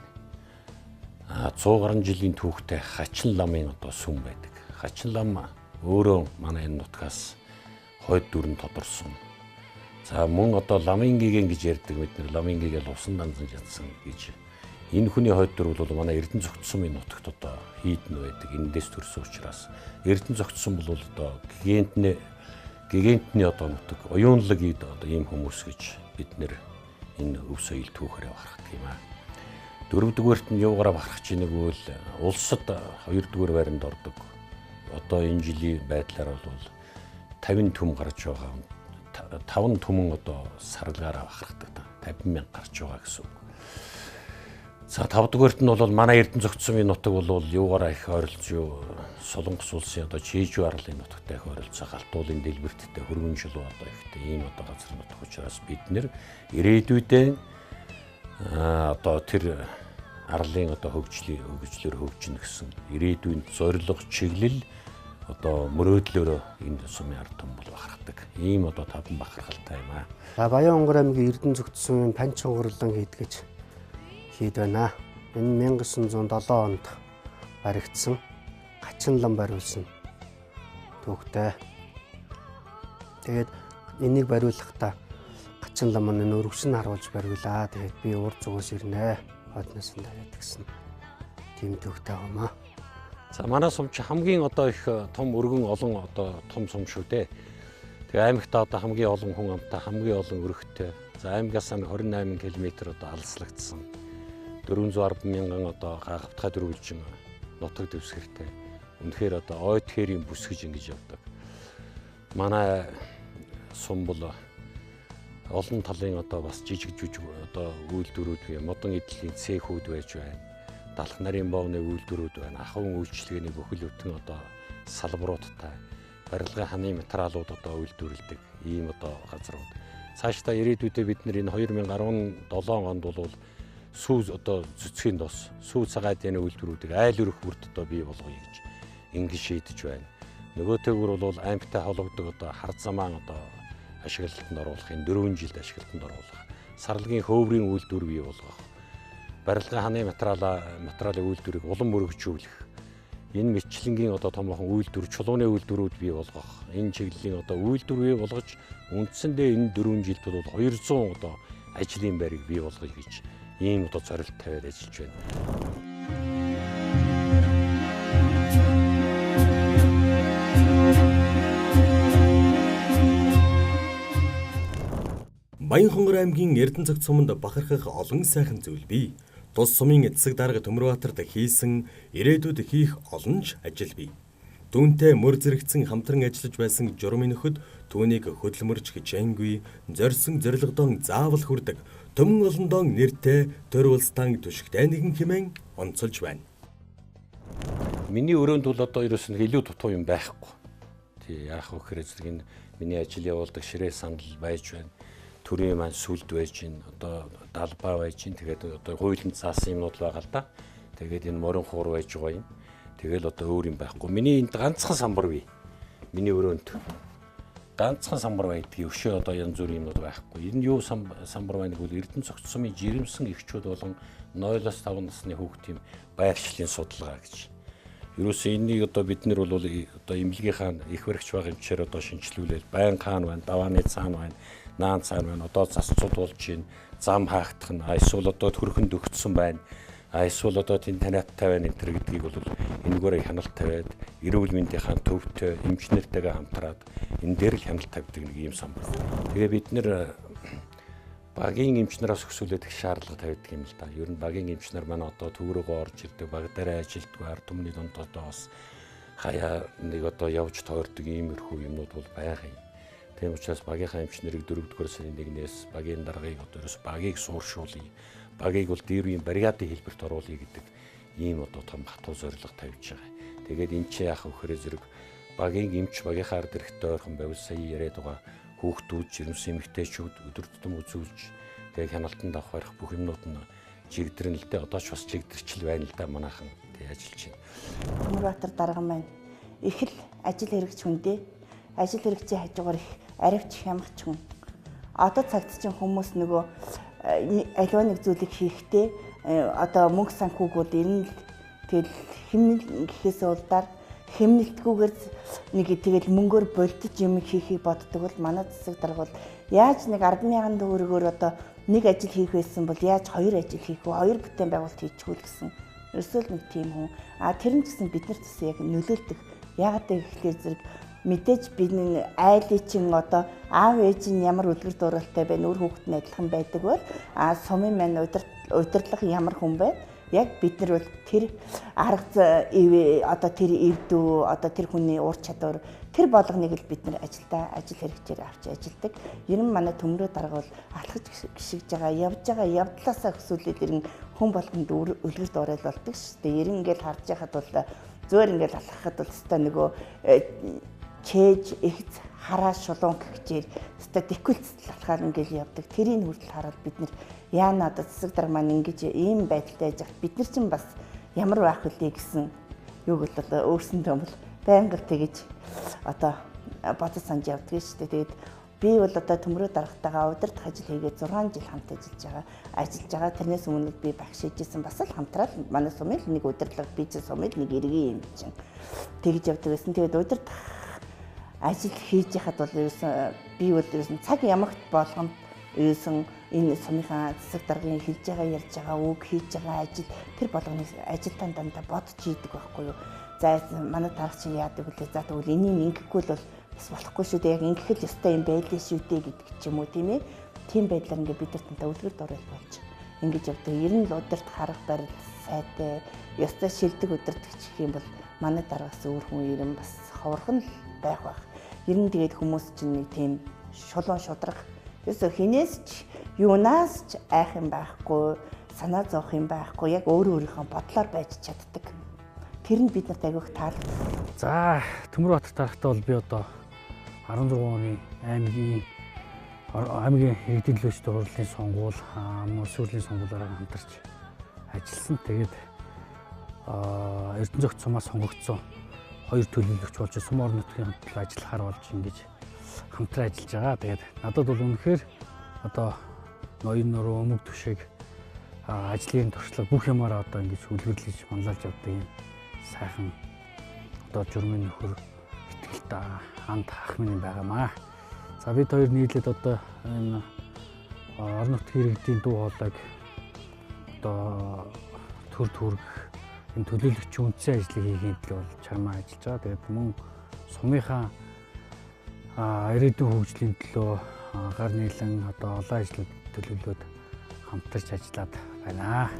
А 100 гаруй жилийн түүхтэй Хачин ламын одоо сүм байдаг. Хачин лам өөрөө манай энэ нутгаас хойд дүрэн тодорсон. За мөн одоо ламын гигэн гэж ярьдаг бид нар ламын гэгээл усан данзан чадсан гэж. Энэ хүний хойд дүр бол манай Эрдэнэцогт сумын нутагт одоо хийдэн байдаг. Эндээс төрсөн учраас Эрдэнэцогт сум бол одоо гигантны одоо нутаг, оюунлаг ийд одоо ийм хүмүүс гэж бид нэр энэ өв соёл түүхээрээ бахархдаг юм аа. Дөрөвдүгээрт нь юугаараа бахархаж ийнэг бол улсад хоёрдүгээр байранд ордог. Одоо энэ жилийн байдлаар бол 50 түм гарч байгаа. 5 түмэн одоо сарлагаараа бахархдаг. 50 мянга гарч байгаа гэсэн үг. За тавдугаарт нь бол манай Эрдэнэцогт сумын нутаг бол юугаараа их ойролцоо Солонгос улсын одоо Чижүү арлын нутагтай их ойролцоо, галтуулын дэлбэрттэй хөргөн чулуу одоо ихтэй ийм одоо газар нутаг учраас бид нэр ирээдүйдээ одоо тэр арлын одоо хөгжлөөр хөгжинэ гэсэн ирээдүйн зорилго чиглэл одоо мөрөөдлөөрөө энэ сумын ард түмэн бол бахархдаг. Ийм одоо таван бахархалтай юм аа. За Баянхонгор аймгийн Эрдэнэцогт сумын Панчонгорлон хийд гэж хийд байна. Энэ 1907 онд баригдсан Хачин лам бариулсан түүхтэй. Тэгээд энийг бариулахдаа Хачин лам нь өргөсөн харуулж бариулаа. Тэгээд би урд зүгээс ирнэ. Хойдноос нь тавиад гэсэн тийм түүхтэй байгаа юм аа. За манай сум чи хамгийн одоо их том өргөн олон одоо том сум шүү дээ. Тэгээ аймагта одоо хамгийн олон хүн амтай, хамгийн олон өргөттэй. За аймгаас 28 км одоо алслагдсан. 410 мянган одоо гавтгай дөрвөлжин нутаг дэвсгэртэй. Үнэхээр одоо ойд хээрийн бүсгэж ингэж явдаг. Манай сум бол олон талын одоо бас жижиг жүжиг одоо үйлдвэрүүд бий, модон эдлийн цехүүд байж байна. Далх нарийн боовны үйлдвэрүүд байна. Ахуйн үйлчилгээний бүхэл бүтэн одоо салбаруудтай, барилгын ханы материалууд одоо үйлдвэрлэдэг ийм одоо газрууд. Цаашдаа ирээдүйдээ бид нар энэ 2017 онд бол сүү одоо цэцгийн тос, сүү цагаадны үйлдвэрүүдийг айл өрөх бүрт одоо бий болгоё гэж ингэж шийдэж байна. Нөгөөтэйгүр бол аймагтай холбогддог одоо хар замаан одоо ашиглалтанд оруулах, энэ 4 жилд ашиглалтанд оруулах, сарлагын хөөврийн үйлдвэр бий болгох, барилгын ханы материалын үйлдвэрийг улам өргөжүүлэх, энэ мэтчлэнгийн одоо томоохон үйлдвэр, чулууны үйлдвэрүүд бий болгох, энэ чиглэлийн одоо үйлдвэр бий болгож үндсэндээ энэ 4 жилд бол 200 одоо ажлын байрыг бий болгоё гэж ийм одоо зорилт тавиад ажиллаж байна. Баянхонгор аймгийн Эрдэнэцогт суманд бахархах олон сайхан зүйл бий. Тус сумын засаг дарга Төмөрбаатарт хийсэн, ирээдүйд хийх олон ч ажил бий. Түүнтэй мөр зэрэгцэн хамтран ажиллаж байсан журмын нөхөд түүнийг хөдөлмөрч хичээнгүй, зорьсон зорилгодоо заавал хүрдэг, төмөн олондоо нэртэй төр улстан түшигтэй нэгэн хэмээн онцолж байна. Миний өрөөнд бол одоо ерөөс нь илүү дутуу юм байхгүй. Тий, яах вэ гэхээр зэрэг энэ миний ажил явуулдаг ширээ сандал байж байна. Төрийн маань сүлд байж байна. Одоо далбаа байж байна. Тэгээд одоо хуулийн заасан юмнууд байгаа л да. Тэгээд энэ морин хуур байж байгаа юм. Тэгэл одоо өөр юм байхгүй. Миний энд ганцхан самбар бий. Миний өрөөнд ганцхан самбар байдгийг өшөө одоо янз бүрийн юмнууд байхгүй. Энэ юу самбар байна гэвэл Эрдэнэцогт сумын жирэмсэн эхчүүд болон 0-5 насны хүүхдийн байршлын судалгаа гэж. Ерөөсөө энийг одоо бид нар бол одоо эмнэлгийнхаа их баригч байгаа юмчээр одоо шинчлүүлээл байн хаан байна, давааны цаана байна, наан цаана байна. Одоо засцууд болж байна, зам хаагдах нь, эсвэл одоо төрхөнд өгцсөн байна. Эсвэл одоо тийм таниаттай байна энэ төр гэдгийг бол энэгээрээ хяналт тавиад эрүүл мэндийнхаа төвтэй эмчнэртэйгээ хамтраад энэ дээр л хяналт тавьдаг нэг юм самбар. Тэгээ бид нэр багийн эмч нараас өсвөлээд их шаардлага тавьдаг юм л да. Ер нь багийн эмч нар маань одоо төв рүүгээ орж ирдэг, баг дээр ажилддаг, ард түмний дунд одоо бас хаяа нэг одоо явж тойрдог иймэрхүү юмнууд бол байгаа юм. Тийм учраас багийнхаа эмч нарыг 4-р сарын 1-ээс багийн даргаыг одоо ерөөс багийг сууршуулъя. Багийг бол дээр үеийн бригадын хэлбэрт оруулъя гэдэг ийм одоо том хатуу зорилго тавьж байгаа. Тэгээд энэ чи яах вэ гэхээр зэрэг багийн эмч багийнхаа ард ирэхтэй ойрхон байвал сая яриад байгаа хүүхдүүд, жирэмсэн эмэгтэйчүүд өдөр тутам үзүүлж тэгээд хяналтанд авах барих бүх юмнууд нь чигдэрнэ л дээ. Одоо ч бас чигдэрчл байна л да манайхан тэг ажиллаж байна. Төмөрбаатар дарга маань их л ажил хэрэгч хүн дээ. Ажил хэрэгчийн хажуугаар их аривч хямгч хүн. Одоо цагт чинь хүмүүс нөгөө аливаа нэг зүйлийг хийхдээ одоо мөнгө санхүүг бол ер нь тэгэл хэмнэл гэхээсээ улдаар хэмнэлтгүйгээр нэг тэгэл мөнгөөр болдож юм хийхийг боддог бол манай засаг дарга бол яаж нэг 10,000 төгрөгөөр одоо нэг ажил хийх байсан бол яаж хоёр ажил хийх вэ? Хоёр бүтээн байгуулалт хийчихвэл гэсэн. Ерөөсөө л нэг тийм хүн. А тэр нь гэсэн бид нарт бас яг нөлөөлдөг. Яагаад гэхээр зэрэг мэдээж бидний айлын чинь одоо аав ээж нь ямар үлгэр дуураалтай байна, үр хүүхэд нь адилхан байдаг бол а сумын маань удирдлага ямар хүн бэ? Яг бид нар бол тэр арга одоо тэр эвдүү одоо тэр хүний ур чадвар тэр болгоныг л бид нар ажилдаа ажил хэрэгчээр авч ажилдаг. Ер нь манай төмрөө дарга бол алхаж гიშгэж байгаа, явж байгаа явдлаасаа өсвөлээд ер нь хүн болгонд үлгэр дуурайл болдог шүү дээ. Ер нь ингээл харж байхад бол зөөр ингээл алхахад бол өстой нөгөө чээж их хараа шулуун гэхчээр өстой декүлцэл алхаар ингээл явдаг. Тэрийг хүртэл хараад бид нар яана одоо засаг дарга маань ингэж ийм байдалтай байж бид нар чинь бас ямар байх вүлээ гэсэн юуг бол өөрсөндөө бол байнга тэгэж одоо бодож санаж явдаг шүү дээ. Тэгээд би бол одоо төмрөө даргатайгаа удирдах ажил хийгээд 6 жил хамт ажиллаж байгаа. Тэрнээс өмнө би багш хийжсэн бас л хамтраад манай сумын л нэг удирдлага, би чинь сумын нэг иргэн юм чинь тэгж явдаг гэсэн. Тэгээд удирдах ажил хийж яхад бол ерөөсөн би бол ерөөсөн цаг ямагт болгонд ерөөсөн энэ сумынхаа засаг даргын хэлж байгаа, ярьж байгаа үг, хийж байгаа ажил тэр болгоныг ажилтан дандаа бодож хийдэг байхгүй юу. За манай дарга чинь яадаг вүлээ. За тэгвэл энийг ингэхгүй л бол бас болохгүй шүү дээ. Яг ингэх л ёстой юм байлээ шүү дээ гэдэг ч юм уу тийм ээ. Тийм байдлаар ингээ бид нар тантай үлгэр дуурайл болж ингэж явдаг. Ер нь л удирдах арга барил сайтай, ёстой шилдэг удирдагч гэх юм бол манай даргаас өөр хүн ер нь бас ховорхон л байх байх. Ер нь тэгээд хүмүүс чинь нэг тийм шулуун шудраг. Ерөөсөө хинээс ч юунаас ч айх юм байхгүй, санаа зовох юм байхгүй. Яг өөр өөрийнхөө бодлоор байж чаддаг. Тэр нь бид нарт агиох таалагдсан. За Төмөрбаатар даргатай бол би одоо 16 оны аймгийн иргэдийн төлөөчдийн хурлын сонгуул, мөн сүүлийн сонгуулиар хамтарч ажилласан. Тэгээд Эрдэнэцогт сумаас сонгогдсон хоёр төлөөлөгч болж сум орон нутгийн хамтлал ажиллахаар болж ингэж хамтран ажиллаж байгаа. Тэгээд надад бол үнэхээр одоо ноён нуруу өмг түшиг ажлын туршлага бүх юмараа одоо ингэж үлгэрлэж манлайлж явдаг юм сайхан одоо журмын нөхөр итгэлтэй анд ах минь байгаамаа. За бид хоёр нийлээд одоо энэ орон нутгийн иргэдийн дуу хоолойг одоо төр төрөх энэ төлөөлөгч үндсэн ажлыг хийхин төлөө бол чармаа ажиллаж байгаа. Тэгээд мөн сумынхаа ирээдүйн хөгжлийн төлөө гар нийлэн одоо олон ажлууд төлөвлөөд хамтарч ажиллаад байна.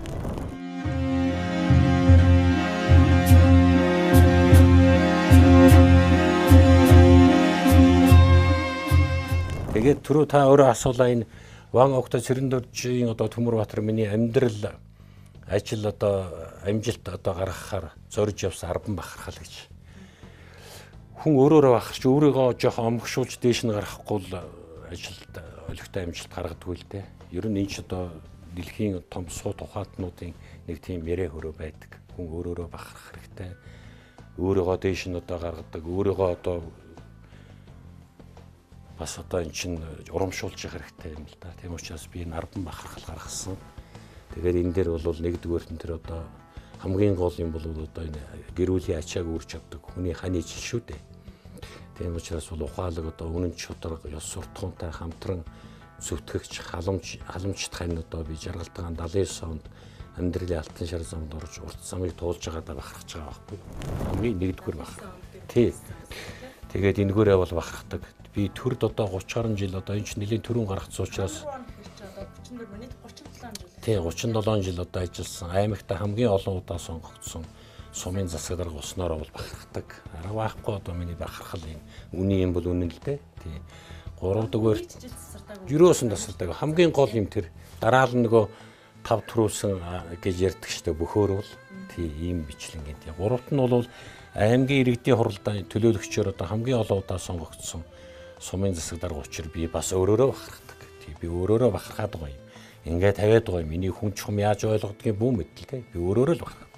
Тэгээд түрүү та өөрөө асуулаа энэ Ван Огтой Цэрэндөржийн одоо Төмөрбаатар миний амьдрал ажил одоо амжилт одоо гаргахаар зорж явсан арбан бахархал гэж. Хүн өөрөөрөө бахарч өөрийгөө жоохон омгшуулж дээш нь гаргахгүй л ажилд олигтой амжилт гаргадаггүй л дээ. Ер нь энэ ч одоо дэлхийн том суу тухаатнуудын нэг тийм яриа хөрөө байдаг. Хүн өөрөөрөө бахарх хэрэгтэй. Өөрийгөө дээш нь одоо гаргадаг, өөрийгөө одоо бас одоо эн чинь урамшуулж явах хэрэгтэй юм л да. Тийм учраас би энэ арбан бахархал гаргасан. Тэгээд энэ дээр бол нэгдүгээрт нь тэр одоо хамгийн гол юм бол одоо энэ гэр бүлийн ачааг үүрч авдаг хүний хань ижил шүү дээ. Тийм учраас бол ухаалаг одоо үнэн чудраг ёс суртахуунтай хамтран зүтгэгч халамжт хань одоо би жаргалтайгаан 79 онд амьдралын алтан шар замд орж урт замыг туулж байгаадаа бахархаж байгаа байхгүй. Хамгийн нэгдүгээр бахарх. Тий. Тэгээд энэгээрээ бол бахархдаг. Би төрд одоо 30 гаруй жил одоо энэ ч нэлийн төрөн гаргацсан учраас 34 37 жил. Тий, 37 жил одоо ажилласан. Аймагта хамгийн олон удаа сонгогдсон сумын засаг дарга болсноор бол бахархдаг. Арга байхгүй одоо миний бахархал юм. Үний юм бол үнэн л дээ. Тий. 3 дугаар ерөөсөн тасардаг. Хамгийн гол юм тэр дараа л нөгөө тав түрүүлсэн гэж ярьдаг штэ бөхөөр бол тий ийм бичлэн гэдэг. Гуравт нь бол аймгийн иргэдийн хуралдааны төлөөлөгчөөр одоо хамгийн олон удаа сонгогдсон сумын засаг дарга учир би бас өөрөөрөө бахархдаг. Тий би өөрөөрөө бахархаад байгаа юм. Ингээд тавиад байгаа юм. Миний хүн чухам яаж ойлгодгийг бүү мэдэл тий. Би өөрөөрөө л бахархдаг.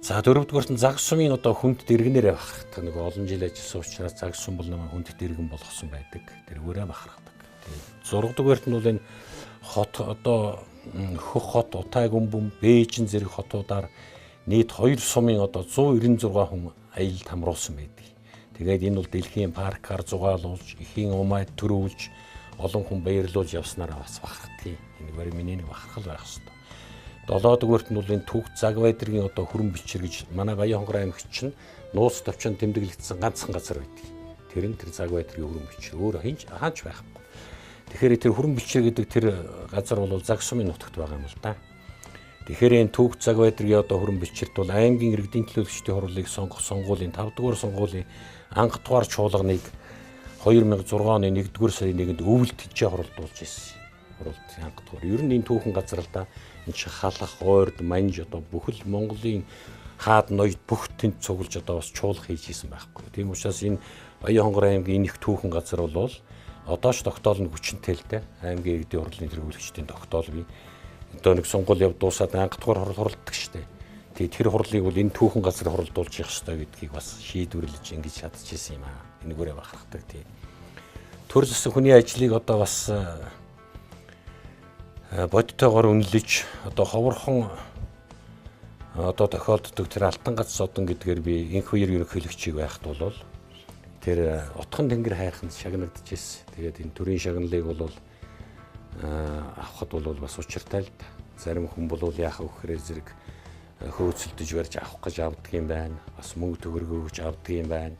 За дөрөвдүгээрт нь заг сумын одоо хүнд дэргэнээрээ бахархдаг. Нөгөө олон жил ажилласан учраас заг сум бол намайг хүнд дэргэн болгосон байдаг. Тэргээрээ бахархдаг. Тий. Зургадугаарт нь бол энэ хот одоо хөх хот, Утай гүмбүм, Бээжин зэрэг хотуудаар нийт 2 сумын одоо 196 хүн аялалд хамруулсан байдаг. Тэгээд энэ бол дэлхийн паркаар зугаалуулж, эхийн умайд төрүүлж, олон хүн баярлуулж явснараа бас бахархдаг. Энэ миний нэг бахархал байх ёстой. 7 дугаарт нь бол энэ Түүх Загвайдргийн одоо хүрэн бичир гэж манай Баян-Хонгор аймагт чинь нууц товчон тэмдэглэгдсэн ганцхан газар байдаг. Тэр нь тэр Загвайдргийн хүрэн бичир өөр хаач байхгүй. Тэгэхээр тэр хүрэн бичир гэдэг тэр газар бол заг сумын нутагт байгаа юм л да. Тэгэхээр энэ Түүх Загвайдргийн одоо хүрэн бичирт бол аймгийн иргэдийн төлөөлөгчдийн хурлыг сонгох сонгуулийн 5 дугаар сонгуулийн анх дугаар чуулганыг 2006 оны 1-р сарын 1-нд өвөл тэнцээ хуралдуулж ирсэн. Хуралд анх дугаар. Ер нь энэ түүхэн газар л да. Энэ чинь халах, ойрд, манж одоо бүхэл Монголын хаад ноёд бүх тэнд цуглаж одоо бас чуулга хийж исэн байхгүй. Тийм учраас энэ Баян-Хонгор аймгийн энэ их түүхэн газар бол одоо ч тогтоол нь хүчинтэй л дээ. Аймгийн иргэдийн хурлын тэргүүлэгчдийн тогтоол бий. Одоо нэг сонгуул яв дуусаад анх дугаар хурал хуралддаг штэ. Тэгээд тэр хурлыг бол энэ түүхэн газар хуралдуулж явах ёстой гэдгийг бас шийдвэрлэж ингэж чадчихсан юм аа. Энэгээрээ бахархдаг тий. Төр засаг хүний ажлыг одоо бас бодтойгоор үнэлж одоо ховорхон одоо тохиолддог тэр алтан гац содон гэдгээр би инх үер ерөнхийлөгчийг байхад бол тэр утхан тэнгэр хайрханд шагнагдчихсэн. Тэгээд энэ төрийн шагналыг бол авахд бол бас учиртай л да. Зарим хүн бол яах вэ гэхээр зэрэг хөөцөлдөж барьж авах гэж авдаг юм байна. Бас мөнгө төгрөгөө өгч авдаг юм байна.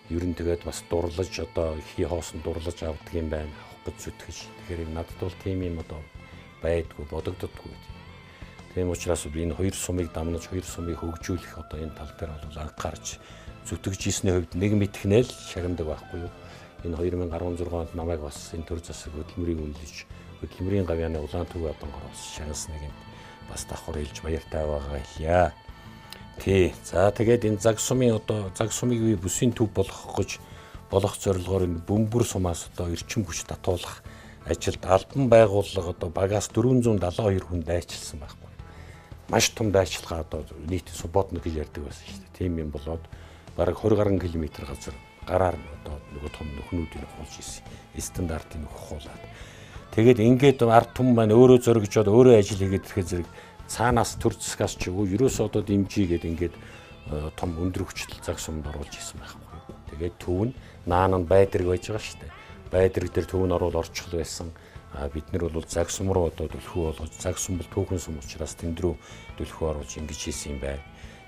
Ер нь тэгээд бас дурлаж одоо хий хоосон дурлаж авдаг юм байна. Авах гэж зүтгэж. Тэгэхээр надад бол тийм юм одоо байдгүй, бодогддоггүй. Тийм учраас би энэ хоёр сумыг дамнаж, хоёр сумыг хөгжүүлэх одоо энэ тал дээр бол анхаарч зүтгэж ийсний хувьд нэг мэдхнээл шагнадаг байхгүй юу. Энэ 2016 онд намайг бас энэ төр засаг хөдөлмөрийг үнэлж, хөдөлмөрийн гавьяаны улаан төв одонгор бас шагнасан нэгэнд бас давхар хэлж баяртай байгаа хэлье. Тий. За тэгээд энэ заг сумын одоо заг сумыг би бүсийн төв болгох гэж болох зорилгоор энэ бөмбөр сумаас одоо эрчим хүч татуулах ажилд албан байгууллага одоо багаас 472 хүн дайчилсан байхгүй. Маш том дайчилгаа одоо нийт субботник гэж ярьдаг байсан шүү дээ. Тийм юм болоод бараг 20 гаруй километр газар Гараар одоо нөгөө том нөхнүүдийг хуулж исэн. Стандартыг хуулаад. Тэгээд ингээд ард түмэн маань өөрөө зоригжоод өөрөө ажил хийгээд ирэхэд зэрэг цаанаас төр засгаас ч үгүй ерөөсөө одоо дэмжийгээд ингээд том өндөр хүчил цаг сумд оруулж исэн байхгүй. Тэгээд төв нь наан нь байдраг байж байгаа шүү дээ. Байдраг дээр төв нь оруул орчихл байсан. А бид нар бол цаг сум руу одоо түлхүү болгож цаг сум бол түүхэн сум учраас тэнд рүү түлхүү оруулж ингэж хийсэн юм байна.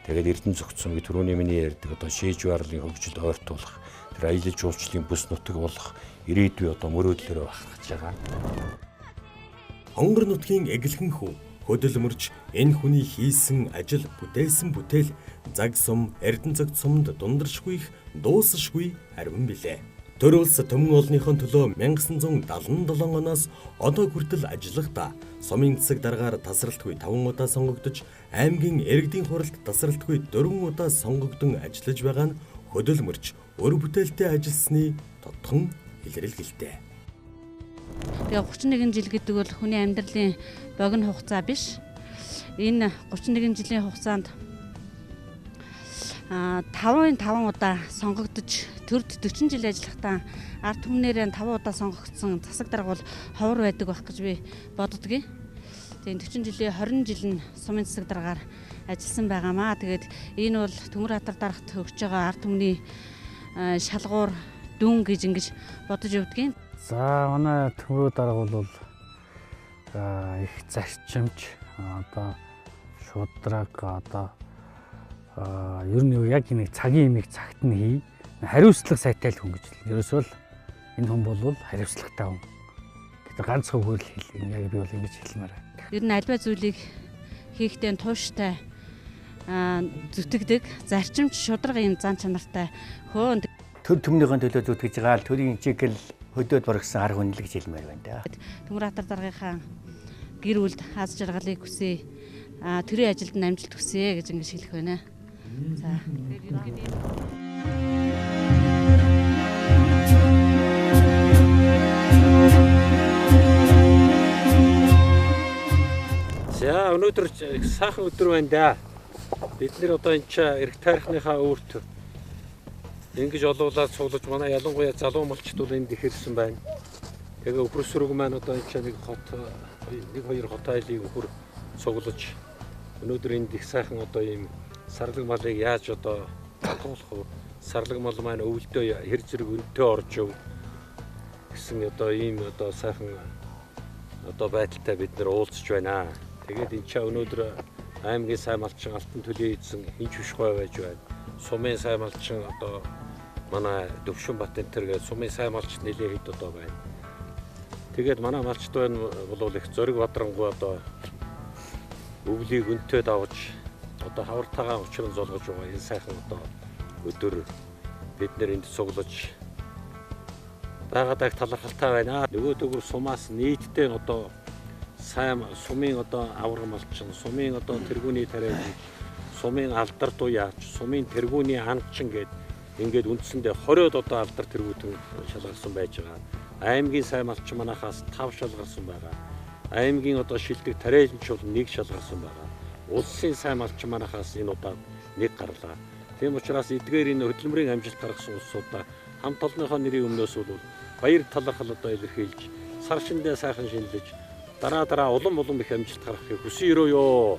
Тэгээд Эрдэнэ зөгцсөн гэж түрүүний миний ярьдаг одоо шээж барлын хөгжилд ойртуулах, тэр аялал жуулчлалын бүс нутаг болох ирээдүй одоо мөрөөдлөөрөө бахархаж байгаа. Хонгор нутгийн эгэлхэн хүү хөдөлмөрч энэ хүний хийсэн ажил бүтээсэн бүтээл цаг сум Эрдэнэ зөгт сумд дундаршгүй их дуусшгүй ариван билээ. Төр улс төмөн олныхон төлөө 1977 оноос одоо хүртэл ажиллахдаа сумын засаг даргаар тасралтгүй 5 удаа сонгогдож, аймгийн иргэдийн хуралд тасралтгүй 4 удаа сонгогдсон ажиллаж байгаа нь хөдөлмөрч өр бүтээлтэй ажилласны тодхон илрэлгэлтэй. Тэгээ 31 жил гэдэг бол хүний амьдралын богино хугацаа биш. Энэ 31 жилийн хугацаанд 5-5 удаа сонгогдож төрд 40 жил ажиллахдаа ард түмнээрээ 5 удаа сонгогдсон засаг дарга бол ховор байдаг байх гэж би боддгийн. Тэгээд 40 жилийн 20 жил нь сумын засаг даргаар ажилласан байгаамаа. Тэгээд энэ бол Төмөр хатар дарагт өгч байгаа ард түмний шалгуур дүн гэж ингэж бодож явдгийн. За манай төмрөө дарга бол их зарчимч одоо шудраг одоо ер нь яг нэг цагийн имийг цагт нь хий хариуцлага сайтай л хүн гэж л. Ерөөсөө л энэ хүн бол хариуцлагатай хүн. Гэтэ ганц үгээр л хэл. Яг би бол ингэж хэлмээр байна. Ер нь альва зүйлийг хийхдээ тууштай зүтгэдэг, зарчимч шудраг юм зан чанартай хөөн. Төр төмнийхэн төлөө зүтгэж байгаа л төрийн чиглэл хөдөөд боргосон арга хүнэл гэж хэлмээр байна да. Төмөр хатар даргынхаа гэр бүлд аз жаргалыг хүсье. Төрийн ажилд нь амжилт хүсье гэж ингэж хэлэх байна. За тэгэхээр ерөнхийдөө За өнөөдөр сайхан өдөр байна да. Бид нэр одоо энэ ч эрг тайрхныхаа өөрт ингэж олуулаад суулж манай ялангуяа залуу малчид бол энд ихэрсэн байна. Тэгээ өхөр сөрөг маань одоо энэ ч нэг хот нэг хоёр хот айлын өхөр цуглаж өнөөдөр энд их сайхан одоо ийм сарлаг малыг яаж одоо татуулах вэ? Сарлаг мал маань өвөлдөө хэр зэрэг өнтөө орж өв гэсэн одоо ийм одоо сайхан одоо байдалтай бид нэр уулзч байна. Тэгээд энэ ч өнөөдөр аймгийн сайн малчин Алтан төлөе эзэн хинч биш гой байж байна. Сумын сайн малчин одоо манай Дөвшөнбат энэ төр гээд сумын сайн малч нэлээ хэд одоо байна. Тэгээд манай малчд байна болвол их зориг бадрангуй одоо өвлийг өнтөө давж одоо хавартайгаа учран золгож байгаа энэ сайхан одоо өдөр бид нэр энд цуглаж байгаадаа талархалтай байна. Нөгөө төгөр сумаас нийтдээ одоо сайн сумын одоо авраг малчин, сумын одоо тэргүүний тариалан, сумын алдар дуяач, сумын тэргүүний анчин гээд ингээд үндсэндээ 20-од одоо алдар тэргүүтэн шалгарсан байж байгаа. Аймгийн сайн малчин манахаас 5 шалгарсан байгаа. Аймгийн одоо шилдэг тариаланч бол 1 шалгарсан байгаа. Улсын сайн малчин манахаас энэ удаад 1 гарлаа. Тийм учраас эдгээр энэ хөдөлмөрийн амжилт гаргасан улсуудаа хамт олонныхоо нэрийн өмнөөс бол баяр талархал одоо илэрхийлж, сар шиндээ сайхан шинэлж дараа дараа улам улам их амжилт гаргахыг хүсэн өрөөё.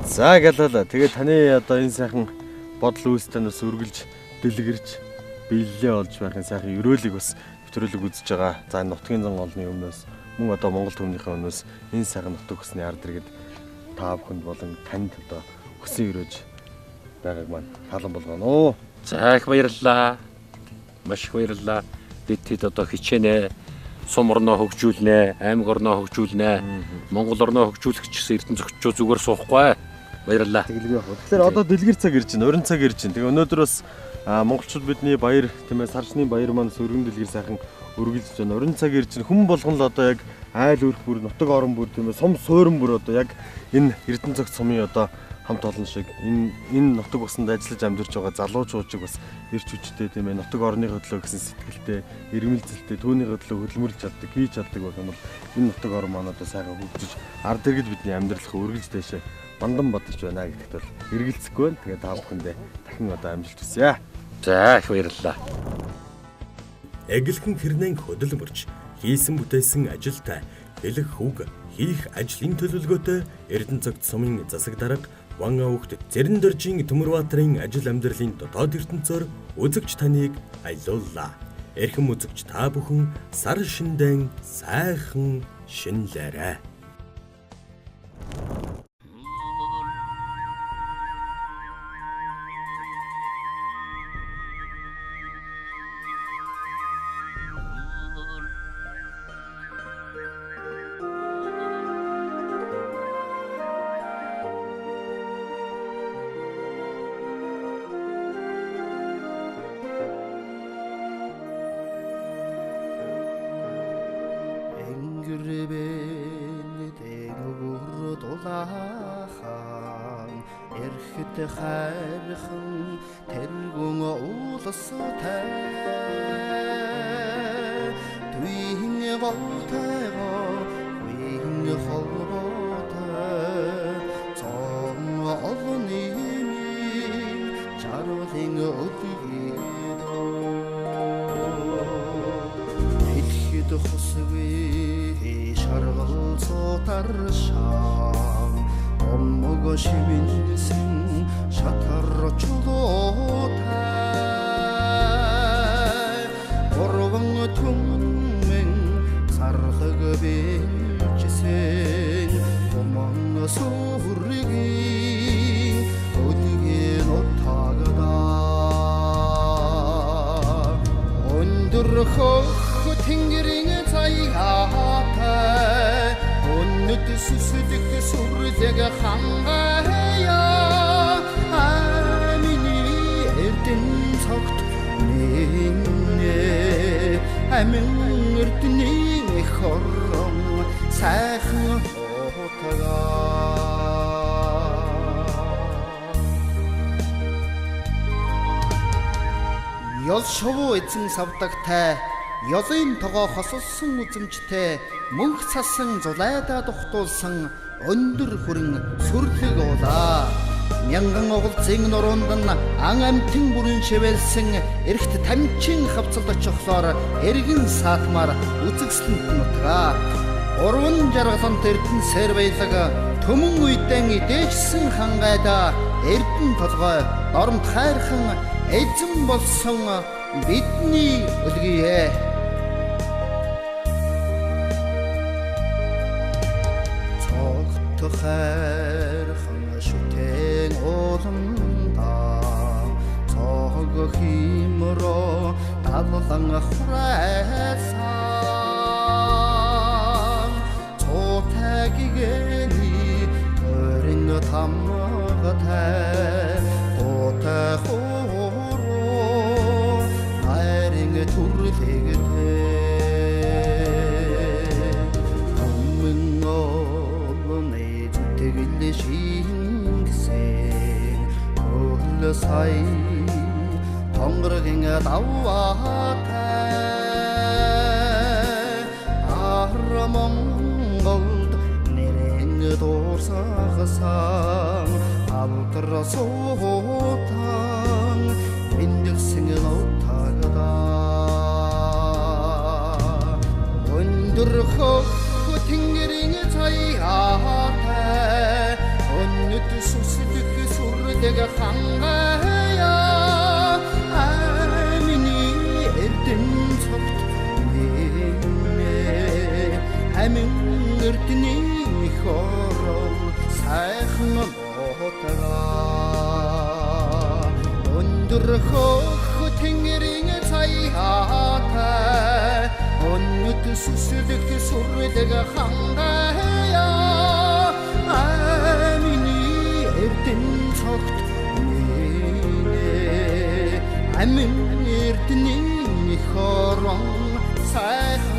За галаа. Тэгээ таны одоо энэ сайхан бодол үйлстэй бас үргэлж дэлгэрч биелэлээ олж байхын сайхан өрөөлийг бас нэвтрүүлэг үзэж байгаа. За нутгийн зан олны өмнөөс мөн одоо Монгол түмнийхээ өмнөөс энэ сайхан нутаг усны ард иргэд та бүхэнд болон танд одоо хүсэн өрөөж байгааг маань таалан болгоно. За их баярлалаа. Маш их баярлалаа. Бид тэд одоо хичээнэ, сум орноо хөгжүүлнэ, аймаг орноо хөгжүүлнэ, Монгол орноо хөгжүүлэх ч гэсэн Эрдэнэ зөгчөө зүгээр суухгүй. Баярлалаа. Дэлгэр явах. Тэгэхээр одоо дэлгэр цаг ирж байна, уран цаг ирж байна. Тэгээ өнөөдөр бас монголчууд бидний баяр, тийм ээ, сарчны баяр маань өргөн дэлгэр сайхан үргэлжлэж байна. Уран цаг ирж байна. Хүн болгон л одоо яг айл өрх бүр, нутаг орон бүр, тийм ээ, сум суурин бүр одоо яг энэ Эрдэнэ зөгт сумын одоо хамт олон шиг энэ нутаг усанд ажиллаж амьдарч байгаа залуучуудыг бас эрч хүчтэй, тийм ээ, нутаг орныхоо төлөө гэсэн сэтгэлтэй, ирмэлзэлтэй, түүнийхээ төлөө хөдөлмөрлж чаддаг, хийж чаддаг байх юм бол энэ нутаг орон маань одоо сайхан хөгжиж, ард иргэд бидний амьдралах үргэлж дэшээ Бандан бодож байна гэдэгт бол эргэлзэхгүй байна. Тэгээ та бүхэндээ дахин одоо амжилт хүсье. За их баярлалаа. Эгэлхэн хэрнэн хөдөлмөрч хийсэн бүтээсэн ажилтай хэлэх үг хийх ажлын төлөвлөгөөтэй Эрдэнэ цогт сумын засаг дарга Ван Авгт Цэрэндөржийн Төмөрбаатарын ажил амьдралын дотоод ертөнцөөр үзэгч таныг аялууллаа. Эрхэм үзэгч та бүхэн сар шиндэн сайхан шинэлээрэй. Хайрхан тэргүүн уулстай твийн голтойгоо үеийн холбоотой цон олон нэмийн чарвалын өдгийд хэлэхэд хусгүй шаргал цутаршаа омог шивэнсэн шатар чулуутай урван түмэн сарлаг бэлчсэн туман сүргийн өдгийн утагдаа өндөр хөх тэнгэрийн цаяатай өнөд сүсдэх сүрлэг хангая амины эрдэнэ цогт нэнэ амин эрдэнийн эх орон сайхан утгаа. Ёл шувуу эзэн савдагтай ёлын тогоо хосолсон үзэмжтэй мөнх цасан зулайдаа духтуулсан өндөр хүрэн сүрлэг уулаа. Мянган оголцын нуруунд нь ан амтэн бүрэн шивэлсэн эргт тамчин хавцалд очихлоор эргэн саатмаар үзэгсэлэнт нутгаа. Урван жаргалант эрдэнэ сэр баялаг төмөн үедэн идээжсэн хангайдаа эрдэнэ толгой доромт хайрхан эзэн болсон бидний өлгийе. Цогт хайрхан шүтэн уламдаа цог химрөө даллан хурайсан цутагигэний өрн тамгатай гутай хуруу хайрын түрлэгтэй түмэн олны зүтгэл шингэсэн хөл сая тонгоргийн даваатай ар Монголд нэрэн дурсагсан алдар суутан мэндэлсэн нутагдаа өндөр хөх тэнгэрийн цаяатай өнөд сүсдэх сүрлэг хангая амины эрдэнэ цогт нэмэ амин эрдэнийн их орон сайхан нутгаа өндөр хөх тэнгэрийн цаяатай өнөд сүсдэх сүрлэг хангая амины эрдэнэ цогт нэмэ амин эрдэнийн их орон сайхан